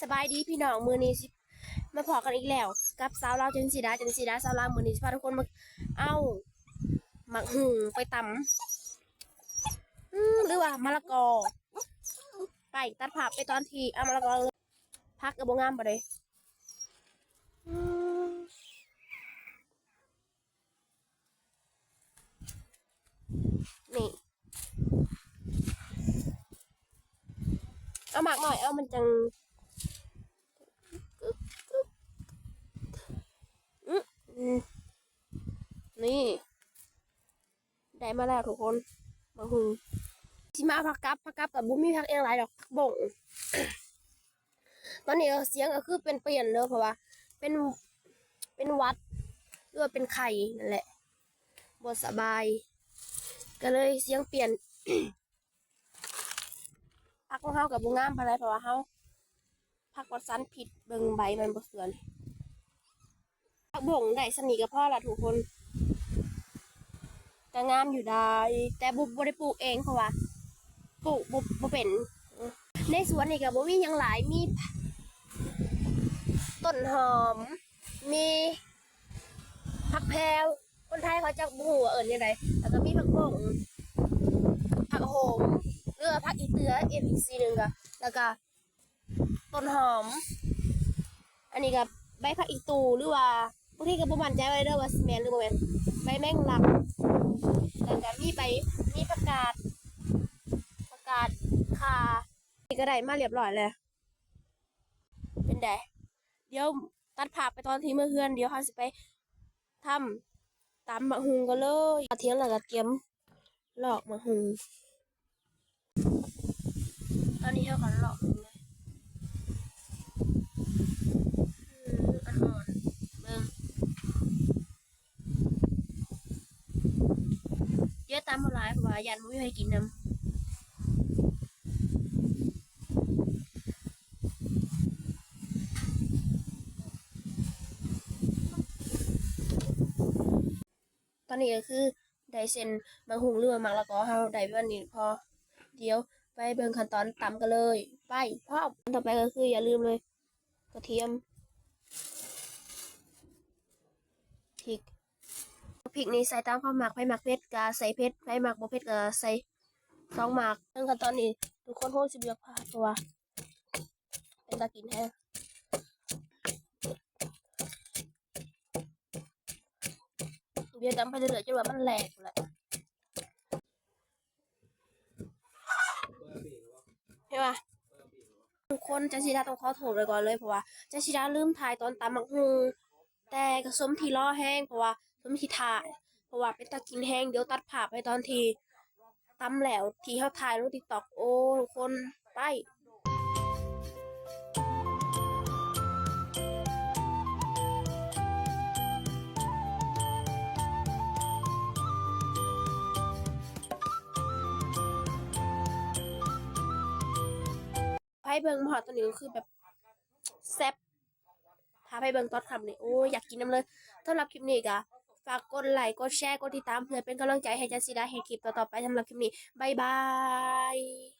ສະບາຍດີພີ່ນ້ອງ ມື້ນີ້ຊິມາພໍ້ກັນອີກແລ້ວກັບສາວລາວຈັນສີດາ ຈັນສີດາສາວລາວ. ມື້ນີ້ຊິພາທຸກຄົນມາເອົາໝາກຫຸ່ງໄປຕຳ ອືມ ຫຼືວ່າມະລະກອ ໄປ ຕັດພາບໄປຕອນທີ່ເອົາມະລະກອ ຜັກກໍບໍ່ງາມປານໃດ. ອືມ ນີ້ ເອົາໝາກໜ້ອຍ ເອົາມັນຈັ່ງ ອືມ ນີ້ ໄດ້ມາແລ້ວທຸກຄົນ ໝາກຫຸ່ງ. ຊິມາເອົາຜັກກັບ ຜັກກັບກໍບໍ່ມີຜັກອີ່ຫຍັງຫຼາຍດອກ ຜັກບົ້ງ. ຕອນນີ້ກໍສຽງກໍຄືປ່ຽນໆເດີ ເພາະວ່າເປັນ ເປັນຫວັດ ຫຼືວ່າເປັນໄຂ້ນັ້ນແຫຼະ ບໍ່ສະບາຍ ກໍເລີຍສຽງປ່ຽນ. ຜັກຂອງເຮົາກໍບໍ່ງາມປານໃດ ເພາະວ່າເຮົາ ຜັກປອດສານພິດ ເບິ່ງໃບມັນບໍ່ສວນ. ຜັກບົ້ງໄດ້ສ່ຳນີ້ກໍພໍລະທຸກຄົນ ກໍງາມຢູ່ໄດ໋ ແຕ່ບໍ່ ບໍ່ໄດ້ປູກເອງ ເພາະວ່າປູກບໍ່ ບໍ່ເປັນ. ໃນສວນນີ້ກໍບໍ່ມີຫຍັງຫຼາຍ ມີຕົ້ນຫອມ ມີຜັກແພວ ຄົນໄທເຂົາເຈົ້າບໍ່ຮູ້ວ່າເອີ້ນແນວໃດ ແລ້ວກໍມີຜັກບົ້ງ ຜັກໂຫມ ຫຼືວ່າຜັກອີເຕືອ ອີກຊື່ໜຶ່ງກໍ ແລ້ວກໍ ຕົ້ນຫອມ ອັນນີ້ກໍໃບຜັກອີ່ຕູ່ ຫຼືວ່າບາງທີກໍບໍ່ໝັ້ນໃຈວ່າເດີວ່າຊິແມ່ນຫຼືບໍ່ແມ່ນ ໃບແມງລັກ ແລ້ວກໍມີໃບ ມີຜັກກາດ ຜັກກາດຂ່າ ນີ້ກໍໄດ້ມາລຽບລ້ອຍແລ້ວ. ເປັນໃດ? ດຽວຕັດພາບໄປຕອນທີ່ເມືອເຮືອນ ດຽວເຮົາຊິໄປທຳຕຳໝາກຫຸ່ງກັນເລີຍ. ມາຖຽງແລ້ວກໍກຽມ ລອກໝາກຫຸ່ງ ຕອນນີ້ເຮົາກໍລອກໝາກຫຸ່ງເລີຍ ອືມ ອ່ອນໆ ເບິ່ງ ເຍອະຕຳບໍ່ຫຼາຍ ເພາະວ່າຢ້ານບໍ່ມີໃຜກິນນຳ. ຕອນນີ້ກໍຄືໄດ້ເສັ້ນໝາກຫຸ່ງ ຫຼືວ່າໝາກລະກອເຮົາໄດ້ປະມານນີ້ພໍ ດຽວໄປເບິ່ງຂັ້ນຕອນຕຳກັນເລີຍ ໄປ ພ້ອມ. ຂັ້ນຕອນຕໍ່ໄປກໍຄືຢ່າລືມເລີຍ ກະທຽມ ພິກ ພິກນີ້ໃສ່ຕາມຄວາມມັກ ໃຜມັກເຜັດກໍໃສ່ເຜັດ ໃຜມັກບໍ່ເຜັດກໍໃສ່ສອງໝາກ. ເບິ່ງຂັ້ນຕອນນີ້ ທຸກຄົນຄົງຊິບໍ່ຢາກພາດ ເພາະວ່າ ເປັນຕາກິນແຮງ ດຽວຕຳໄປເລື້ອຍໆ ຈົນວ່າມັນແຫຼກພຸ້ນແຫຼະ ເຫັນປະ ທຸກຄົນ. ຈັນສີດາຕ້ອງຂໍໂທດໄວ້ກ່ອນເລີຍ ເພາະວ່າຈັນສີດາລືມຖ່າຍຕອນຕຳໝາກຫຸ່ງ ແຕ່ກໍສົມທີ່ລໍແຮງ ເພາະວ່າສົມທີ່ຖ້າ ເພາະວ່າເປັນຕາກິນແຮງ. ດຽວຕັດພາບໃຫ້ຕອນທີ່ຕຳແລ້ວ ທີ່ເຮົາຖ່າຍລົງ TikTok ໂອ້ ທຸກຄົນ ໄປ. ໃຜເບິ່ງມາຮອດຕອນນີ້ກໍຄືແບບແຊບ ຖ້າໃຜເບິ່ງຕອນຄ່ຳນີ້ ໂອ້ຍ ຢາກກິນນຳເລີຍ. ສຳລັບຄລິບນີ້ກໍຝາກກົດໄລ ກົດແຊ ກົດຕິດຕາມ ເພື່ອເປັນກຳລັງໃຈໃຫ້ຈັນສີດາເຮັດຄລິບຕໍ່ໆໄປ. ສຳລັບຄລິບນີ້ ບາຍບາຍ.